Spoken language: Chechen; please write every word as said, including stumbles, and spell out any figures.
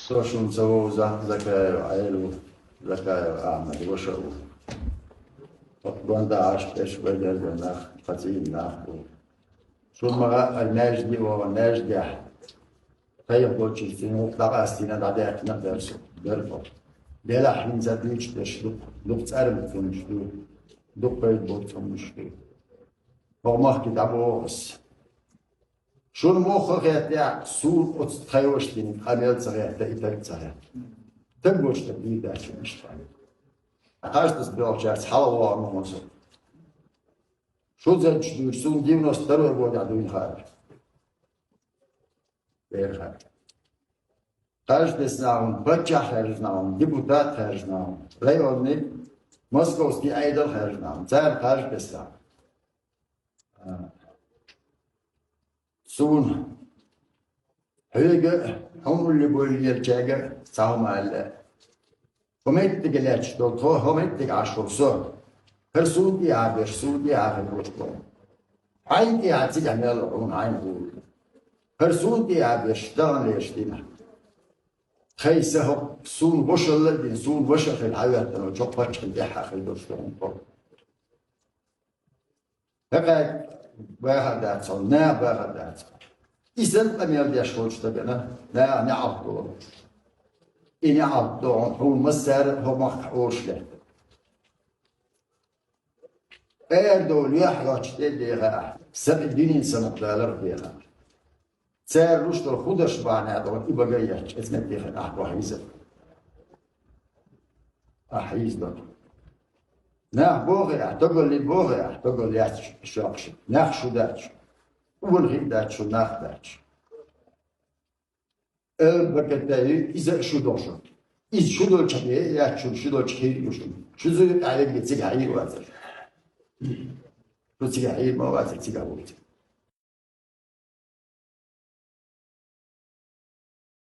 Со шуна ца вовза, Закаев Ӏела ву, Закаев Ахьмад ваша ву. Гонда Ӏаш, тӀеш вай дерга нах, кхацийна нах бу. Шуна ма хаъара, маьждиг вогӀу, маьждигехь. Тхайх долчуьра цуьнан гӀуллакх дӀакъастийна, дӀадаьккхина а дара со, дара тхо. Делахь хӀинца дуьйцуш дерш дукха, дукха цӀармат хӀуманаш ду, дукха пайда боцу хӀуманаш ду. ХӀокху махке дӀабоху ас. Шуна муха хеттехь, суна оцу тхайошна дина къамел ца хетта, и таг ца хетта. Таг волчу таг дийр дац шуна иштта. Хьаштас белхачаьрца хьала вогӀу ма со. Шу зенчу дуьйцу, суна девяносто второй годехь дуьйна хаьара. Бер хаьара. Кхаж десна хьуна, паччахь хаьржина хьуна, депутат хаьржина хьуна, районный, московский Ӏедал хаьржина хьуна. Цара кхаж десна. Суна хьоьга а, хьуна улле буьйлаеллачаьрга а цхьа хӀума аьлла. ХӀун меттиг лаьтташ долу тхо, хӀун меттиг Ӏаш волу со? ХӀара суна тӀехьа берш, суна тӀехьа хир ву тхо. Хьайна тӀехьа цигахь мел хьуна хьайна гӀур. ХӀара суна тӀехьа берш, даханлераш дина. Тхайн са хӀокху суна вошалла а дина, суна ваша а хилла хьан веттано, чохь паччахьна тӀехьа хир долуш ду хьуна тхо. ХӀокхаьрга бахар дац хьуна, наха бахар дац хьуна. И санна къамел деш волчу стагана наха неӀалт долу. И неӀалт долу хьуна массара а хӀокху махкахь олуш лаьтта. Арадовла юьхь йоцчу тӀе а деха ахь, сакъи динийн самукъадалар а деха ахь. Цара луш долу хӀун даш бахьана долу и бага а етташ, эцна а дехар ахь бохьийза. Ахь хьийза долу. Нах бохий ахь, тогаллин бохий ахь, тогалла яц шуьга шуьгахь. Нах шу дац. Уьш хи дац, шу нах дац. Албакатаи иза а шу долу шу. Иза шу долчу хье а яц шуна, шу долчу хьийр а ю шуна. Шу зуьйкъехь верг цигахь хьийр вацара. Шу цигахь хьийр ма вацара, цигахь вуьйцура.